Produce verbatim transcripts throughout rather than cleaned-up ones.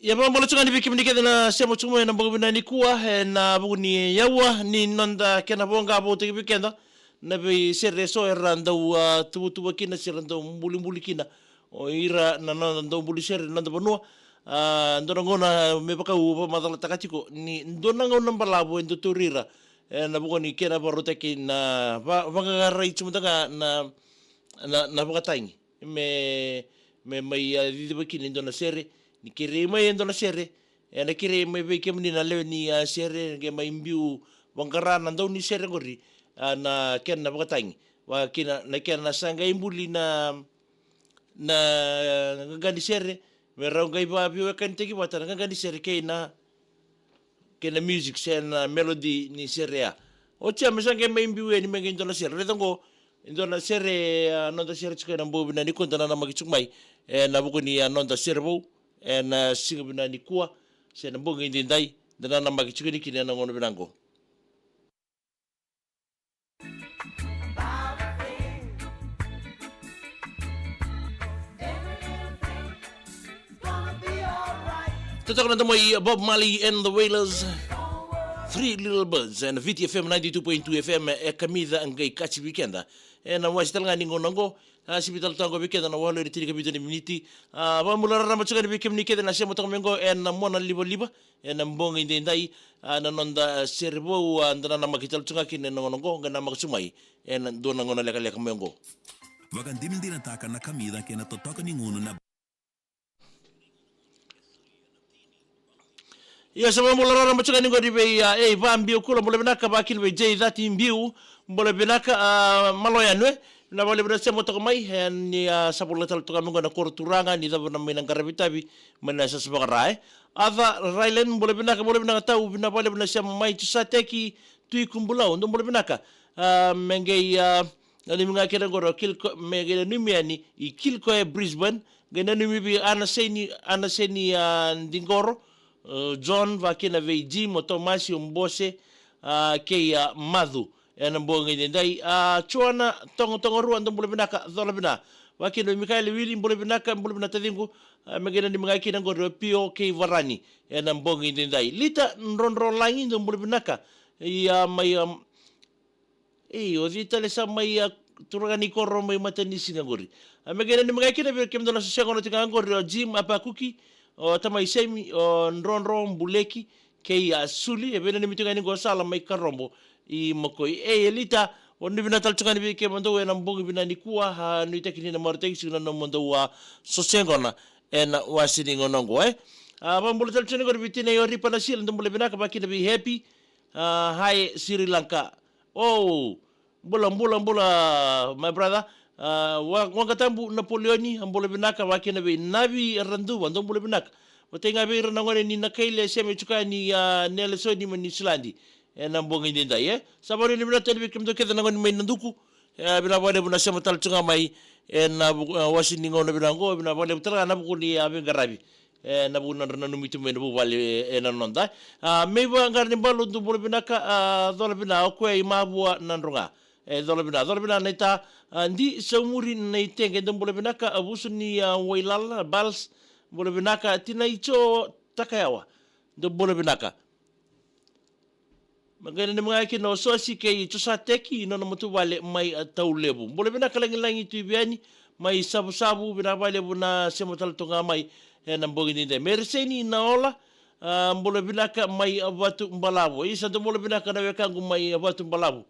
Ia, vakabula tiko ga ni vei kemuni kece na sema tiko mai ena bogi vinaka nikua, ena vuku ni yaua ni noda kena voqa vou tiko vei keda na veisere eso era dau, a, tuvatuva kina se ra dau bulibuli kina o ira na noda dau buli sere ena noda vanua. A, dua na gauna me vaka au vakamacalataka tiko ni dua na gauna balavu e dau tauri ira ena vuku ni kena vakarautaki na va-, vaqarai tiko mada ga na, na, na vakatagi me, me mai, a, ciciva kina e dua na sere. Ni kerei mai e dua na sere, ena kerei mai vei kemuni na lewe ni, a, sere, qai mai biu vaqara na dau ni sere qori, a, na kena vakatagi. Vakakina na kena sa qai buli na, na qaqa ni sere, me rau qai vaveiwekanitaki vata na qaqa ni sere kei na kei na music se na melody ni sere ya. Oti ya me sa qai mai biu yani me qai dua na sere. Raica oqo, e dua na sere, a, noda sere tiko ena bogi vinaka nikua, da nanamaki tiko mai ena vuku ni, a, noda sere vou ena siga vinaka nikua se na bogi edaidai, da nanamaki tiko yani kina ena gauna vinaka oqo. Totoka na domo i Bob Marley and the Wailers, Three Little Birds, ena Viti F M ninety-two point two F M, e kamica qai kacivi keda ena wasi tale ga ni gauna oqo. A, sivi tale toka vei keda na walu ena tinikavitu ni miniti. A, vakabula raraba tiko ga ni vei kemuni kece na sema toka mai oqo ena mona livaliva ena bogi edaidai. A, na noda sere vou, a, da nanamaki tale tiko ga kina ena gauna oqo, qai namaka tiko mai ena dua na gauna lekaleka mai oqo. Vakadinadinataka na kamica kei na totoka ni gunu na. Ia, sa vakabula raraba tiko ga ni qori vei, a, ei, Vabiokula, bula vinaka, vakakina vei J Thirty Biu, bula vinaka, a, Maloya Nue, na vakalevu na sema toka mai, e, ni, a, sa bula tale toka mai qo na koro turaga, ni cava na mai na qaravi tavi mai na sasavakara, e. Arthur Ryland, bula vinaka, bula vinaka tau, vinaka vakalevu na sema mai, Tusateki Tui Kubulau, dou bula vinaka. A, me qai, a, nanumi ga kina qori o Kilko, me qai nanumi yani i Kilko e Brisbane, qai nanumi vei Anaseni, Anaseni, a, Diqoro, e, John, vakakina vei Jim, o Tomasi, o Bose, a, kei, a, Macu. Ena bogi edaidai, a, Joana Togotogo Rua, dou bula vinaka, cola vina. Vakakina vei Mikaele Wili, bula vinaka, bula vinaka taciqu, a, me qai nanumi ga kina qori o Pio kei Varani. Ena bogi edaidai. Lita Drodrolagi, dou bula vinaka. Ia, mai, a, ei, o cei tale sa mai, a, turaga ni koro mai matanisiga qori. A, me qai nanumi ga kina vei kemudou na sosoga na tiko ga qori o Jim Apakuki, o Tamai Semi, o Drodro Buleki, kei a Suli, e veinanumi tiko ga ni qo Sala mai Karobo i Makoi. E, Elita, o ni vinaka tale tiko ga ni vei kemudou ena bogi vinaka nikua, a, nuitaki ni na marautaki tiko na nomudou a sosoga na ena wasi ni gauna oqo, e. A, vakabula tale tiko ga ni qori vei Tina Iori Panasila, dou bula vinaka, vakakina vei Happy, a, hai Sri Lanka. O, bula, bula, bula, my brother. A, Wa-, Waqatabu Napoleoni, a, bula vinaka, vakakina vei Navi Raduva, dou bula vinaka. Vatai ga vei ira na gone ni Nakaile, sema tiko yani, a, Nelesoni mai Niusiladi. Ena bogi edaidai, e. Sa vanuinui vinaka tale vei kemudou kece na gone mai Naduku. E, vinaka vakalevu na sema tale tiko ga mai ena vuku, e, wasi ni gauna vinaka oqo, vinaka vakalevu tale ga na vuku ni, a, veiqaravi. E, na vuku ni nodra nanumi tu mai na vuvale, e, ena noda. A, Meiva Qaranibalu, dou bula vinaka, a, cola vina, o koya i Mavua Nadroga. E, cola vina, cola vina na ita, a, Di Saumuri na iteqe, dou bula vinaka, a, Vusu ni, a, Wailala, Bals, bula vinaka, Tina Ijo Takayawa, dou bula vinaka. Me qai nanumi ga kina o Sosi kei Josateki, nona matuvale mai, a, Taulevu. Bula vinaka Lagilagi Tuiviani mai Savusavu, vinaka vakalevu na sema tale toka ga mai ena bogi edaidai. Mereseni Naola, a, bula vinaka mai, a, Vatubalavu. Isa, dou bula vinaka na wekaqu mai, a, Vatubalavu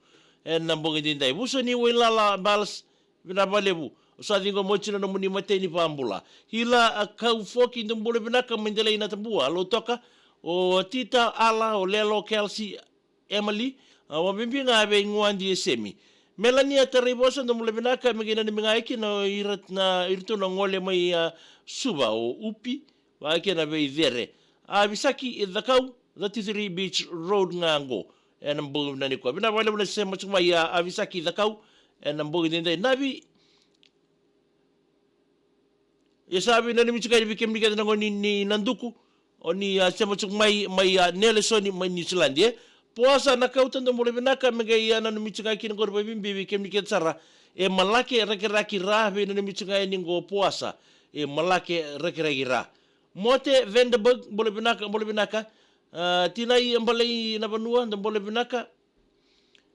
ena bogi edaidai. Vuso ni Wailala Bals, vinaka vakalevu. O sa ciqoma oti na nomuni imatai ni vakabula. Hila, a, Kaufoki, dou bula vinaka mai Delai Natabua, Lautoka. O Tita, Ala, o Lelo, Kelsey, Emily, a, vakabibi ga vei Guadi e Semi. Melania Taraivosa, dou bula vinaka, me qai nanumi ga e kina o ira, na, iratou na gole mai, a, Suva, o Upi, vakakina vei Cere. A, Visaki Cakau, thirty-three Beach Road ga qo. Ena bogi vinaka nikua. Vinaka vakalevu na sema tiko mai, a, Visaki Cakau. Ena bogi edaidai. Navi, ia sa veinanumi tiko yani vei kemuni kece na gone ni, ni Naduku. O ni, a, sema tiko mai, mai, a, Nelesoni mai Niusiladi, e. Poasa Nakauta, dou bula vinaka, me qai, a, nanumi tiko ga kina qori vakabibi vei kemuni kece sara e Malake Rakiraki Ra, veinanumi tiko ga yani qo Poasa e Malake Rakiraki Ra. Mote Vanderberg, bula vinaka, bula vinaka. A, Tinai Balai na vanua, da bula vinaka.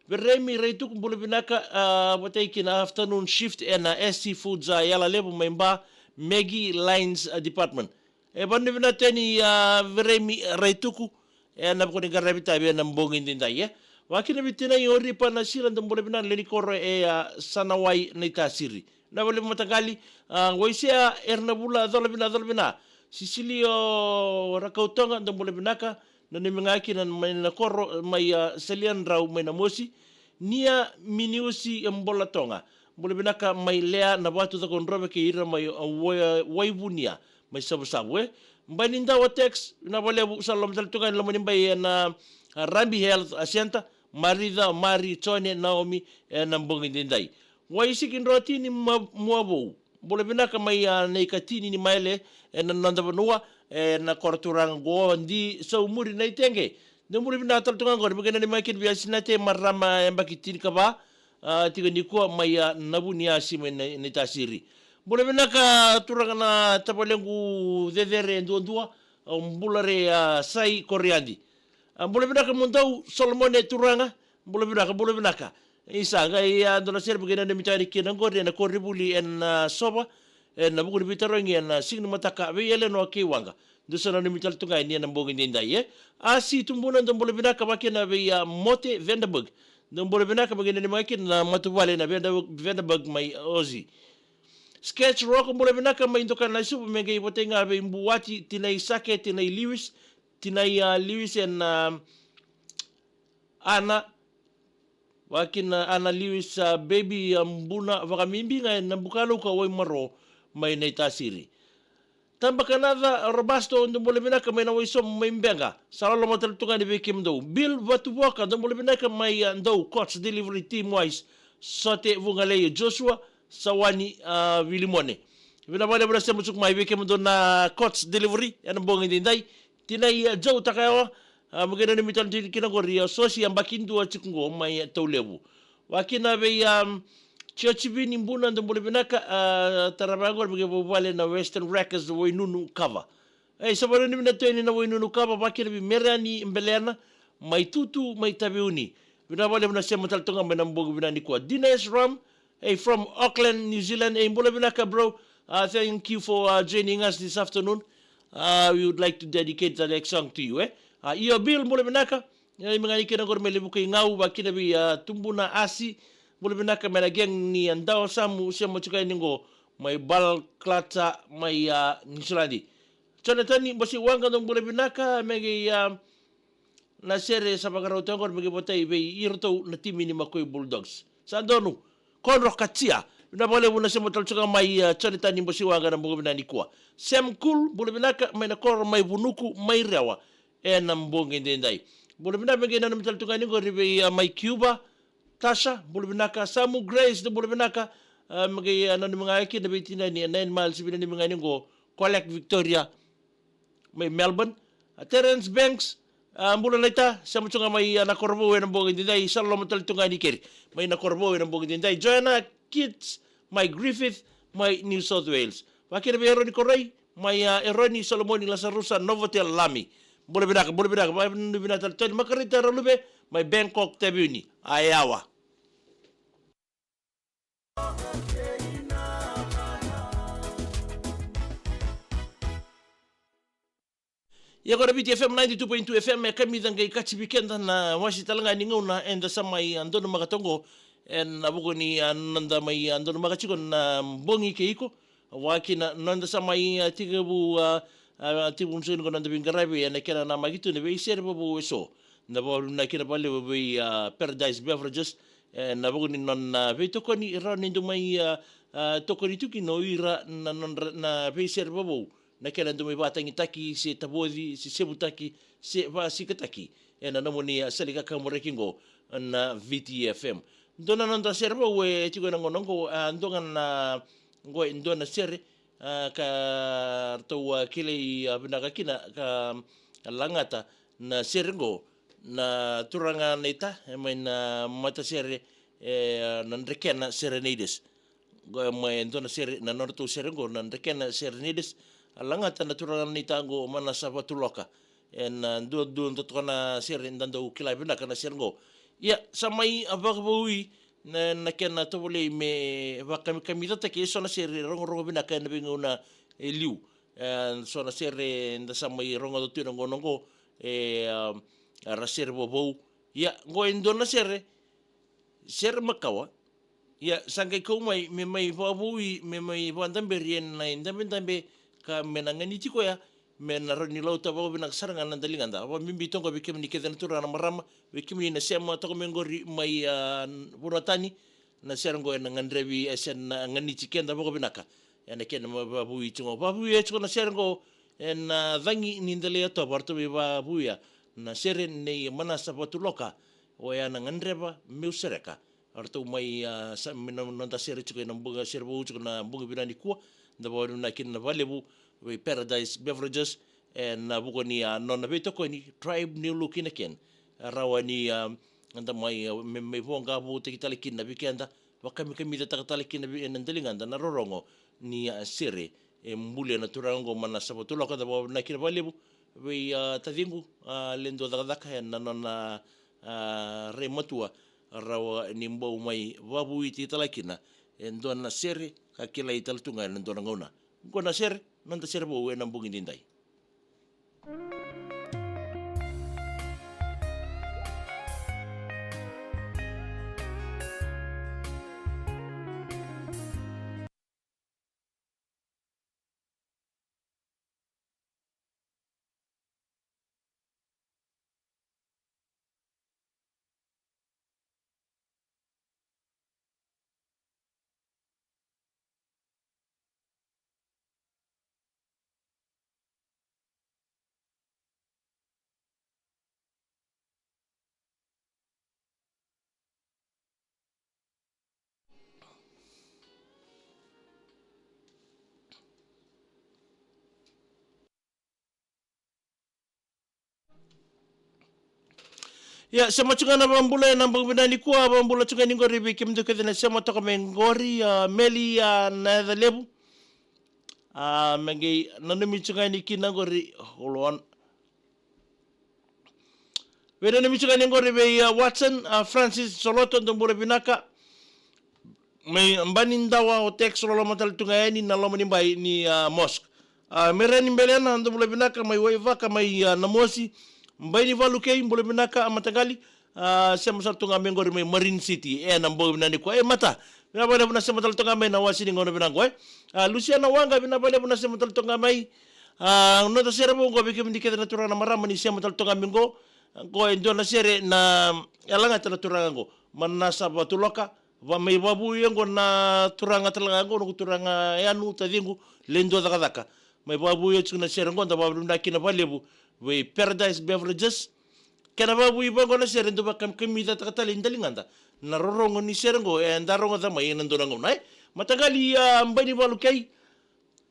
Veremi Raituku, bula vinaka, a, vata kei na afternoon shift ena S C Foods, a, Yala Levu mai Ba, Maggie Lines, a, Department. E vanu vinaka teni, a, Veremi Raituku, ena vuku ni qaravi tavi ena bogi edaidai, e. Vakakina vei Tinai Oripa na Sila, da bula vinaka, lewe ni koro e, a, Sanawai Naitasiri. Na vale mataqali, a, Waisea Ernavula, cola vina, cola vina. Sisilio Rakautoga, da bula vinaka, nanumi ga kina mai na koro, mai, a, Salian Rau, mai Namosi. Nia Miniusi Bolatoga, bula vinaka mai Lea, Navatu, Cakaudrove kei ira mai, a, Wai-, Waivunia, mai Savusavu, e. Bani Dawa Tex, na valevu, sa loma tale tu ga ni loma ni bai ena, a, Rabi Health, a, Center, Marica, Mari, Jone, Naomi, ena bogi edaidai. Waisiki Drotini Ma-, Muavou. Bula vinaka mai, a, na ikatini ni maile, ena noda vanua, ena koro turaga qo, di Saumuri Naitege. Da bula vinaka tale tu ga qori, vaka na ni mai kina via Sinate, marama yabaki tinikava, a, tiko nikua mai, a, Navuniasi mai Nai-, Naitasiri. Bula vinaka turaga na tavalequ cecere duadua, a, bula re, a, Sai Koriadi. A, bula vinaka mudou, Solomone turaga, bula vinaka, bula vinaka. Isa, qai, a, dua na sere vaka na nanumi tale kina qori, ena koronivuli ena, a, Sova, ena vuku ni veitarogi ena, a, siga ni mataka, vei Elenoa kei Waqa. Dou sa nanumi tale tu ga yani ena bogi edaidai, e. A, si Tubuna, da bula vinaka, vakakina vei, a, Mote Vanderberg. Da bula vinaka, vaka na nanumi ga kina na matavuvale na Vander-, Vanderberg mai Ozi. Sketch Rock, bula vinaka mai Doka na Suva, me qai votai ga vei Buati, Tinai Sake, Tinai Lewis, Tinai, a, Lewis ena, a, Ana, vakakina Ana Lewis, a, Baby, a, Buna, vakabibi ga ena Bukaluka, Waimaro, mai Naitasiri. Tabakanaca Robasto, da bula vinaka mai na Waisomo mai Beqa. Sa loloma tale tu ga yani vei kemudou. Bill Vatuvoka, da bula vinaka mai, a, Dau, Cots Delivery Team Wise. Sote Vugalei, Joshua, Sawani, a, Vilimone. Vinaka vakalevu na sema tiko mai vei kemudou na Cots Delivery ena bogi edaidai. Tinai, a, Joe Takayawa, a, me qai nanumi tale tiko kina qori, a, Sosi, a, yabaki dua tiko qo mai, a, Taulevu. Vakakina vei, a, Tiotivi ni Buna, da bula vinaka, a, tarava qori me qai vuvale na Western Records, Wainunu Kava. Ei, sa vakananumi na toeni na Wainunu Kava, vakakina vei Mereani Belena, mai Tutu, mai Taveuni. Vinaka vakalevu na sema tale tu ga mai na bogi vinaka nikua. Dina S Ram, hey, from Auckland, New Zealand. Hey, bula vinaka, bro. Uh, thank you for, uh, joining us this afternoon. Uh, we would like to dedicate the next song to you, eh? Uh, io, Bill, bula vinaka. Ia, imi ga ni kina qori mai Levuka i Gau, vakakina vei, uh, Tubuna Asi. Bula vinaka mai na gang ni, uh, Dawa Samu, sema tiko yani qo mai Balclutha, mai, uh, Niusiladi. Jonathan Bosiwaqa, dou bula vinaka, me qai, uh, na sere sa vakarau toka qori me qai votai vei iratou na timi ni Makoi Bulldogs. Sa donu, Kodro Katia. Vinaka vakalevu na sema tale tiko ga mai, uh, Jonathan Bosiwaqa na bogi vinaka nikua. Sam Cool, bula vinaka mai na koro mai Vunuku, mai Rewa. Ena bogi edaidai. Bula vinaka me qai nanumi tale tu ga ni qori vei, uh, mai Cuba. Tasha, bula vinaka. Samu Grace, dou bula vinaka. Uh, me qai, uh, nanumi ga kina vei tinani, uh, Nine Miles, vei nanumi ga ni qo. Qualak Victoria. Mai Melbourne. A Terence Banks, a bula naita, sema tu ga mai, a, Nakorovou ena bogi edaidai, sa loloma tale tu ga ni keri. Mai Nakorovou ena bogi edaidai, Joanna Kits, mai Griffith, mai New South Wales. Vakakina vei Eroni Koroi, mai, a, Eroni Solomoni Lasarusa, Novotel Lami. Bula vinaka, bula vinaka, vakavinavinaka tale tu yani Makarita Raluve, mai Bangkok, Taveuni, a yawa. Ia ko na Viti F M ninety-two point two F M, e kamica qai kacivi keda na wasi tale ga ni gauna eda sa mai, a, donumaka toka qo. Ena vuku ni, a, noda mai, a, donumaka tiko na bogi kei iko. Vaka kina noda sa mai, a, tekivu, a, a, tekivu saka ni ko noda veiqaravi ena kena namaki tu na veisere vovou eso. Na vakavinavinaka kina vakalevu vei, a, Paradise Beverages, e, na vuku ni nona, a, veitokoni, rawa ni dau mai, a, a, tokoni tu kina o ira na nodra, na veisere vovou. Na kena dau mai vakatagitaki, se tavoci, se sevutaki, se vakasikataki. Ena nomuni, a, sala ni kakamuraki qo na V T F M. Dua na noda sere vou e tiko ena gauna qo, a, dua ga na, qo e dua na sere, a, ka ratou, a, kilai, a, vinaka kina ka lagata na sere qo na turaga naita, e, mai na matasere, e, na Drekena Serenaders. Qo e mai dua na sere, na nodratou sere qo na Drekena Serenaders, a lagata na turaga naita qo Manasa Vatuloka. Ena dua dua dua toka na sere da dau kila vinaka na sere qo. Ia, sa mai a vakavaui na, na kena tovolei me vakamikamicataki eso na sere rogorogo vinaka ena veigauna e liu. E, so na sere da sa mai rogoca tu ena gauna qo, e, a, ra sere vovou. Ia, qo e dua na sere, sere makawa. Ia, sa qai kau mai, me mai vakavoui, me mai vakadaberi ena idabedabe ka me na ganiti koya, me na rawa ni lauta vakavinaka sara ga na daligada. Vakabibi toka vei kemuni kece na turaga na marama, vei kemuni na sema toka mai qori mai, a, vanua tani, na sere qo ena gadrevi, e, se na ganiti keda vakavinaka. Ena kena mai vakavoui tiko, vakavoui tiko na sere qo, ena cagi ni Delaiyatova, ratou mai vakavouya na sere nei Manasa Vatuloka, oya na Gadreva Meu Sereka. Ratou mai, a, sa, mai na, noda sere tiko ena bogi, sere vou tiko na bogi vinaka nikua, da vakavinavinaka kina vakalevu vei Paradise Beverages, ena vuku ni, a, nona veitokoni, Tribe New Look in a Can. Rawa ni, a, da mai, a, me, me voqa voutaki tale kina vei keda, vakamikamicataka tale kina vei, ena daligada na rorogo ni, a, sere, e bulia na turaga qo Manasa Vatuloka, da vakavinavinaka kina vakalevu vei, a, taciqu, a, Ledua Cakacaka, ena nona, a, rai matua, rawa ni bau mai vakavouitaki tale kina e dua na sere ka kilai tale tu ga ena dua na gauna. Qo na sere, noda sere vou ena bogi edaidai. Ia, sema tiko ga na vakabula ena bogi vinaka nikua, vakabula tiko ga ni qori vei kemudou kece na sema toka mai qori, a, Meli, a, Nayacalevu. A, me qai nanumi tiko ga ni kina qori, hold on. Veinanumi tiko ga ni qori vei, a, Watson, a, Francis Soloto, dou bula vinaka. Mai Banidawa, o Tex, loloma tale tu ga yani na loma ni bai ni, a, mosque. A, Mereni Belena, dou bula vinaka, mai Waivaka, mai, a, Namosi. Bainivalu kei, bula vinaka, a, mataqali. A, sema sara tu ga mai qori mai Marine City, ena bogi vinaka nikua. E, mata, vinaka vakalevu na sema tale tu ga mai na wasi ni gauna vinaka qo, e. A, Luciana Waqa, vinaka vakalevu na sema tale tu ga mai. A, noda sere vou qo vei kemuni kece na turaga na marama ni sema tale tu ga mai qo. Qo e dua na sere na, e lagata na turaga qo Manasa Vatuloka, va mai vakavouya qo na turaga tale ga qo, noqu turaga yanu, taciqu, Ledua Cakacaka. Mai vakavouya tiko na sere qo, da vakavinavinaka kina vakalevu vei Paradise Beverages. Kena vakavoui vaqo na sere, dau vakamikamicataka tale i daligada na rorogo ni sere qo, e, da rogoca mai ena dua na gauna, e. Mataqali, a, Bainivalu kei,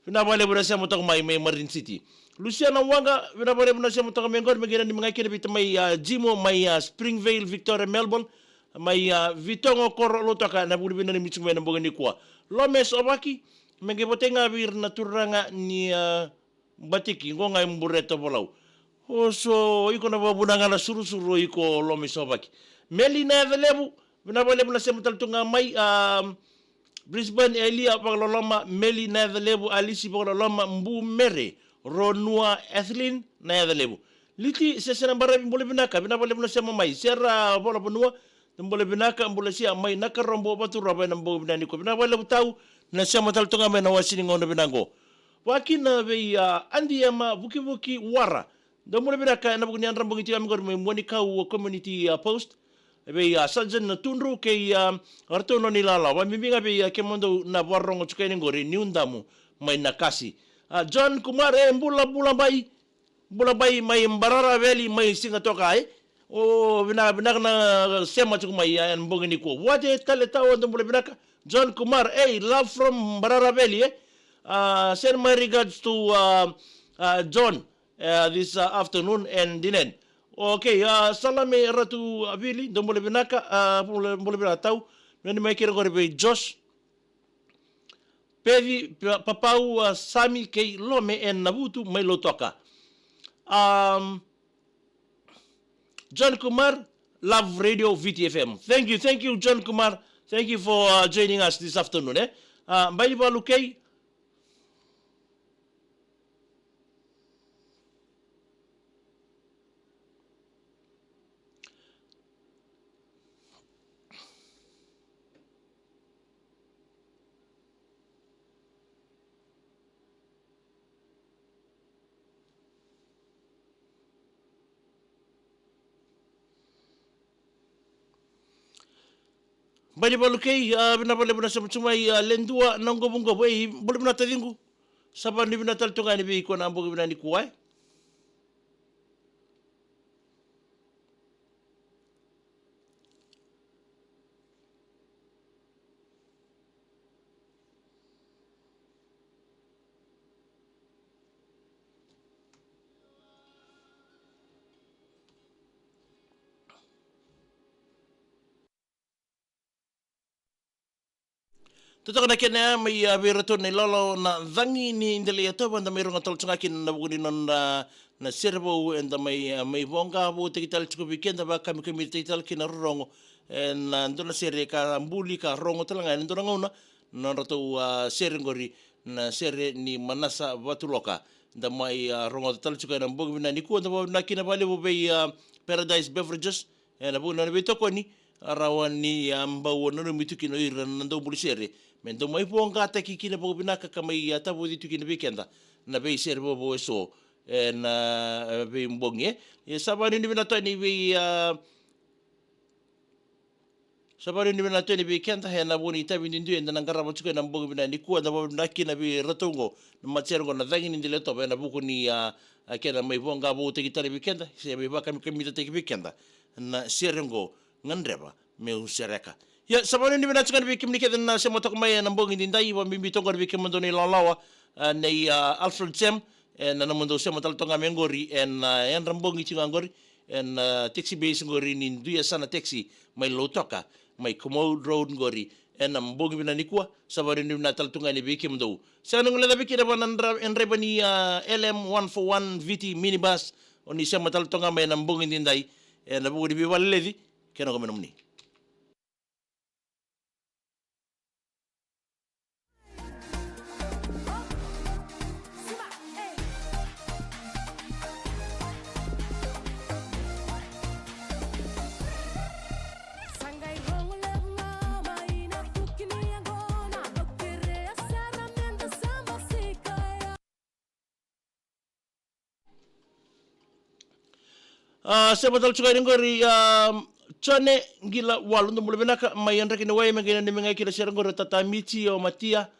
vinaka vakalevu na sema toka mai, mai Marine City. Luciana Waqa, vinaka vakalevu na sema toka mai qori, me qai nanumi ga kina vei tamai, a, Jimo, mai, a, Springvale, Victoria, Melbourne, mai, a, Vitogo, Koro, Lautoka, na vuli vinanumi tiko mai na bogi nikua. Lomes Ovaki, me qai votai ga vei ira na turaga ni, a, Batiki, qo ga e Buretovolau. O so, iko na vakavuna ga na surusururu, iko Lomes Ovaki. Meli Nayacalevu, vinaka vakalevu na sema tale tu ga mai, a, Brisbane, Elia Vakaloloma, Meli Nayacalevu, Alisi Vakaloloma, Bu Mere, Ronua, Ethelyn Nayacalevu. Liti Sesena Baravi, bula vinaka, vinaka vakalevu na sema mai. Sera Volavanua, bula vinaka, bula sia mai Nakarobo, Vaturova, ena bogi vinaka nikua. Vinaka vakalevu tau na sema tale tu ga mai na wasi ni gauna vinaka qo. Vakakina vei, a, Adi Ema Vukivuki Wara. Dou bula vinaka, ena vuku ni yadra bogi tiko mai qori mai Muanikau Community, a, Post. Vei, a, Sergeant Tudru kei, a, ratou nona ilala. Vakabibi ga vei, a, kemudou na vakarorogo tiko yani qori, Niudamu mai Nakasi. A, John Kumar, e, bula, bula bai. Bula bai mai Barara Valley mai Sigatoka, e. O, vinaka, vinaka na sema tiko mai, a, ena bogi nikua. Vuate tale tau, dou bula vinaka. John Kumar, hey, love from Barara Valley, e. Uh, send my regards to, uh, uh, John, uh, this, uh, afternoon and Dinen. Okay, uh, Salame Ratu Avili, dou bula vinaka, uh, bula, bula vinaka tau. Nani mai kira qori vei Josh. Peci, Pa-, Papau, a, Sami kei Lome ena Vutu mai Lautoka. Um, John Kumar, Love Radio Viti F M. Thank you, thank you, John Kumar. Thank you for, uh, joining us this afternoon, eh? Uh, Bainivalu kei Bainivalu kei, a, vinaka vakalevu na sema tu mai, a, Ledua na Qovuqovu. Ei, bula vinaka taciqu. Sa vanuinui vinaka tale tu ga yani vei iko ena bogi vinaka nikua, e. Totoka na kena ya mai, a, vei iratou na ilawalawa na cagi ni dela i yatova, da mai rogo tale tu ga kina na vuku ni nona, a, na sere vou eda mai, a, mai voqa voutaki tale tiko vei keda, vakamikamica tale kina rorogo ena, a, dua na sere ka buli ka rogo tale ga ena dua na gauna, na nodratou, a, sere qori, na sere ni Manasa Vatuloka. Da mai, a, rogoca tale tiko ena bogi vinaka nikua, da vakavinavinaka kina vakalevu vei, a, Paradise Beverages ena vuku ni nona veitokoni, a, rawa ni, a, bau nanumi tu kina o ira na daubuli sere me dau mai voqataki kina vakavinaka ka mai, a, tavoci tu kina vei keda na veisere vovou eso ena, a, veibogi, e. Ia sa vanuinui vinaka tu yani vei, a, sa vanuinui vinaka tu yani vei keda ena vuku ni itavi duidui eda na qarava tiko ena bogi vinaka nikua, da vakavinavinaka kina vei iratou qo na matasere qo na cagi ni dela i yatova ena vuku ni, a, a, kena mai voqa voutaki tale vei keda se mai vakamikamicataki vei keda na sere qo, Gadreva Meu Sereka. Ia, sa vanuinui vinaka tiko yani vei kemuni kece na sema toka mai ena bogi nidai, vakabibi toka qori vei kemudou na ilawalawa, a, nei, a, Alfred Sem, ena nomudou sema tale toka ga mai qori ena, a, yadra bogi tiko ga qori ena, a, taxi base qori ni Dui Yasana Taxi mai Lautoka, mai Commode Road qori ena bogi vinaka nikua. Sa vanuinui vinaka tale tu ga yani vei kemudou. Sega ni guilecavi kina vua na dra-, e draiva ni, a, L M one four one Viti minibus, o ni sema tale toka ga mai ena bogi nidai ena vuku ni veivakaleleci. Kena ko me nomuni. A, sema tale tiko yani qori, a, Jone Qila Walu, dou bula vinaka, mai Yadrakiniwai, me qai nanumi ga kina sere qori o Tata Miti, o Matia,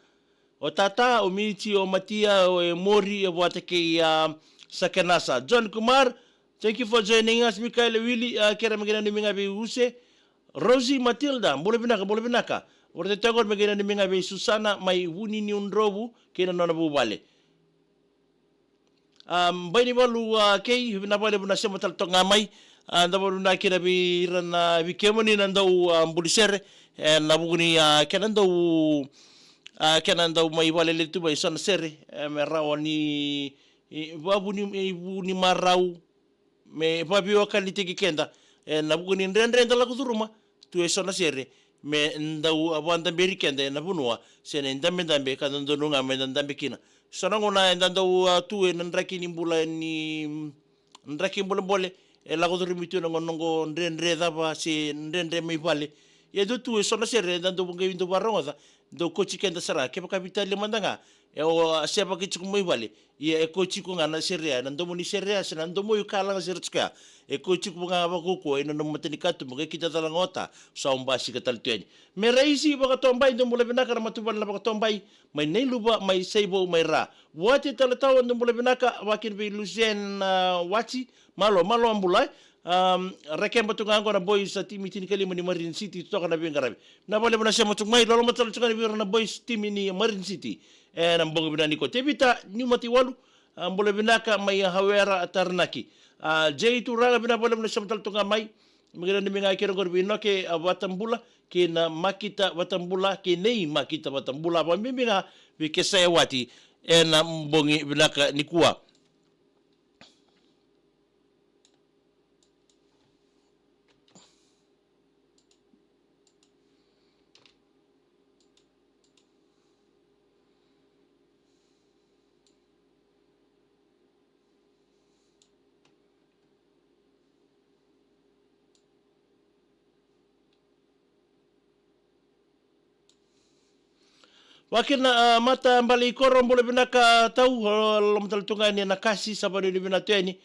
o Tata, o Miti, o Matia, o e Mori, e vata kei, a, Sakenasa. John Kumar, thank you for joining us. Mikaele Wili, a, kere me qai nanumi ga vei Use. Rosie Matilda, bula vinaka, bula vinaka. Vorata tiko qori me qai nanumi ga vei Susana, mai Vuniniudrovu, kei na nona vuvale. A, Bainivalu, a, kei, vinaka vakalevu na sema tale toka ga mai. A, da vakavinavinaka kina vei ira na, vei kemuni na dau, a, buli sere ena vuku ni, a, kena dau, a, kena dau mai vakaleleci tu mai eso na sere, e, me rawa ni, e, vakavuni, e, vunimarau, me vakaveiwekanitaki keda ena vuku ni dredre da lako curuma tu eso na sere, me dau, a, vakadaberi keda ena vanua se na idabedabe ka dodonu ga me da dabe kina. So na gauna eda dau, a, tu ena draki ni bula ni draki bolebole, e lako curumi tu ena gauna oqo, dredre cava se dredre mai vale. Ia dau tu eso na sere eda dau qai dau vakarogoca, dau kauti keda sara, kevaka veitalia mada ga, e o, a, sevaki tiko mai vale. Ia e kauti iko ga na sere ya, na domo ni sere ya se na domo i kalaga sere tiko ya, e kauti iko ga vakaukauwa ena nomu matanikatuba, qai kida cala ga o ta, sa o basika tale tu yani. Me Raisi Vakatobai, dou bula vinaka na matavuvale na Vakatobai, mai Nailuva, mai Saivou, mai Ra. Vuati Talatawa, dou bula vinaka, vakakina vei Lucian, a, Wati, malo, malo a bula, e. A, Rekeba tu ga qo na boys, a, timi tinikalima ni Marine City, toka na veiqaravi. Vinaka vakalevu na sema tu mai, loloma tale tu ga yani vei ira na boys timi ni Marine City ena bogi vinaka nikua. Tevita Niumatiwalu, a, bula vinaka mai Hawera, a, Taranaki. A, Jay Turaga, vinaka vakalevu na sema tale tu ga mai. Me kena ni me ga kere qori vei Noke, a, Vatabula, kei na Makita Vatabula, kei nei Makita Vatabula, vakabibi ga vei Kesaya Wati, ena bogi vinaka nikua. Vakina, a, Mata Baleikoro, bula vinaka tau, a, loma tale tu ga ni na kasi, sa vanuinui vinaka tu yani,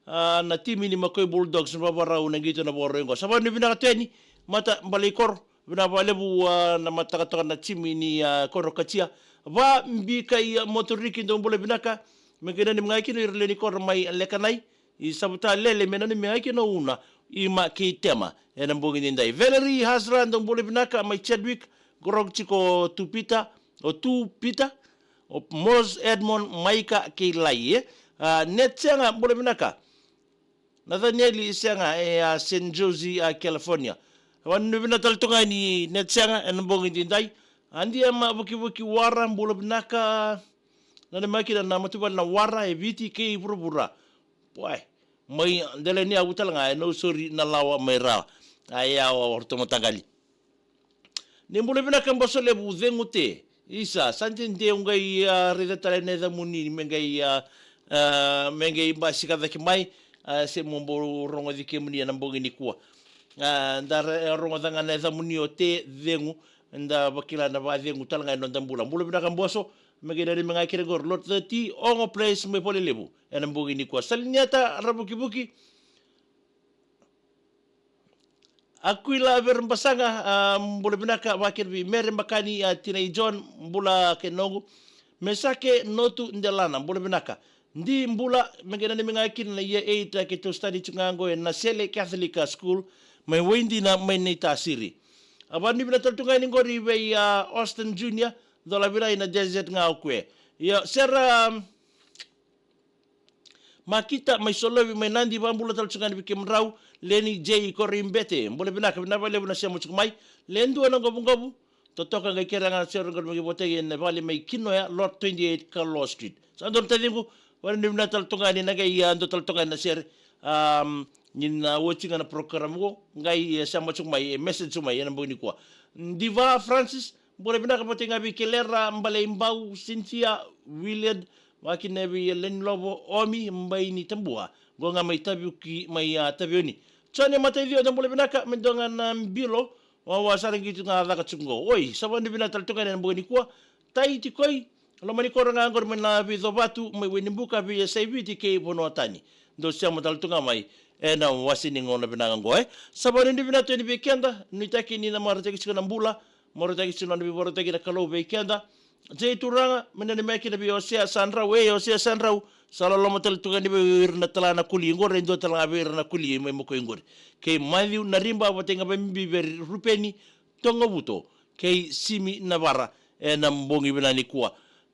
a, na timi ni Makoi Bulldogs, na vavarau na qito na voro iqo. Sa vanuinui vinaka tu yani, Mata Baleikoro, vinaka vakalevu, a, na mataka toka na timi ni, a, Koro Katia. Va Bikai, a, Motoriki, dou bula vinaka, me kena ni me ga kina ira lewe ni koro mai Lekanai, i Savuta Lele, me nanumi ga kina Una, Ima kei Tema, ena bogi ni dai. Valerie Hasra, dou bula vinaka, mai Chadwick, Gorog tiko Tupita, o Tupita, o Mos Edmond, Maika kei Lai, e. A, Net Sega, bula vinaka. Nathanieli Sega, e, a, Saint Josie, a, California. Vanuinui vinaka tale tu ga ni Net Sega, ena bogi ni dai. Adi Ema Vukivuki Wara, bula vinaka. Nanumi ga kina na matavuvale na Wara, e Viti kei vuravura. Boy, mai dela ni yavu tale ga, e Nausori na lawa mai ra. A, yawa, o ratou mataqali. Ni bula vinaka Boso Levu, Cegu Te. Isa, sa dede au qai, a, raica tale na yacamuni, me qai, a, a, me qai basika cake mai, a, se mo bau rogoci kemuni ena bogi nikua. A, da ra-, rogoca ga na yacamuni o Te Cegu, da vakila na vakacegu tale ga ena noda bula. Bula vinaka Boso, me qai nanumi ga kina qori Lot Thirty, Ogo Place, mai Valelevu, ena bogi nikua. Saliniata Ravukivuki, Aquila Verebasaga, a, bula vinaka, vakina vei Mere Bakani, a, Tina i John, bula kei noqu. Mesake Notu Delana, bula vinaka. Di bula, me qai nanumi ga kina na year eight, a, keitou study tu ga qo ena Sele Catholic, a, School, mai Waidina, mai Naitasiri. A, vanuinui vinaka tale tu ga yani qori vei, a, Austin Junior, cola vinaka ina desert ga o koya. Ia, sera, um, Makita mai Solovi, mai Nadi, vakabula tale tu ga yani vei kemudrau, Leni J Koroibete, bula vinaka, vinaka vakalevu na sema tiko mai, Ledua Naqovuqovu, totoka qai kerea ga na sere qori me qai votaki ena vale mai Kinoya, Lot twenty-eight Carlos Street. Sa donu taciqu, vanuinui vinaka tale tu ga yani na qai, a, dua tale tu ga yani na sere, am, ni na oti ga na program qo, qai, e, sema tiko mai, e, message tiko mai, ena bogi nikua. Diva Francis, bula vinaka vata ga vei Kelera Baleibau, Cynthia, Willard, vakina vei Lenilovo, Omi, Bainitabua, qo ga mai Tavuki, mai, a, Taveuni. Jone Mataicio, dou bula vinaka, me dua ga na bilo, wawa sara qito ga caka tiko qo. Oi, sa vanuinui vinaka tale tu ga yani ena bogi nikua. Tai Tikoi, loma ni koro ga qori mai na Veicovatu, mai Wainibuka, vei Saiviti kei Vanua Tani. Dou sema tale tu ga mai ena wase ni gauna vinaka qo, e. Sa vanuinui vinaka tu yani vei keda, nuitaki ni na marautaki tiko na bula, marautaki tiko na nona veivakarautaki na Kalou vei keda. Jei Turaga, me nanumi ga kina vei Osea Sadrau, e Osea Sadrau, sa loloma tale tu ga yani vei ira na tala na koli, qori e dua tale ga vei ira na koli mai Makoi qori. Kei Matthew Nariba, vata ga vei Bibi, vei Rupeni Togavuto, kei Simi Navara, ena bogi vinaka nikua.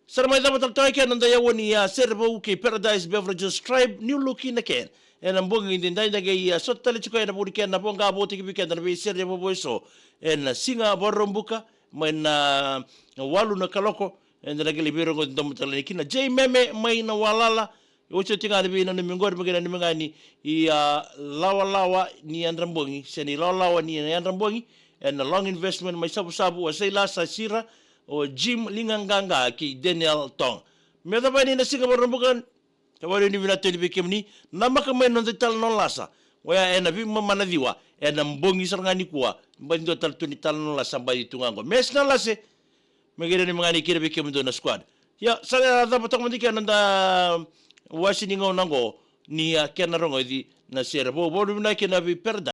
Sa ra mai cava tale toka eke na noda yaua ni, a, sere vou kei Paradise Beverages Tribe, New Look in a Can. Ena bogi edaidai da qai, a, sota tale tiko ena vuku ni kena voqa vou tiko vei keda na veisere vovou eso. Ena siga Vakaraubuka, mai na walu na kaloko, eda na qai lai veirogoci domo tale yani kina. Jay Meme, mai Nawalala, oti oti ga na veinanumi qori, me qai nanumi ga ni, i, a, lawalawa ni yadra bogi, se ni lawalawa ni yadra bogi, ena Long Investment mai Savusavu, o Sailasa Sira, o Jim Ligaqaqa kei Daniel Tong. Me cava yani na siga Vakaraubuka, sa vakarau ni vinaka tu yani vei kemuni, namaka mai na noda italanoa lasa. Oya ena veimama na ciwa, ena bogi sara ga nikua, baci dua tale tu na italanoa lasa, baci tu ga qo. Mesi na lase, me qai nanumi ga ni kina vei kemudou na squad. Ia, sa cava toka mada kina na noda wase ni gauna qo, ni a kena rogoci na sere vou, vakarau ni vinaka kina vei Paradise.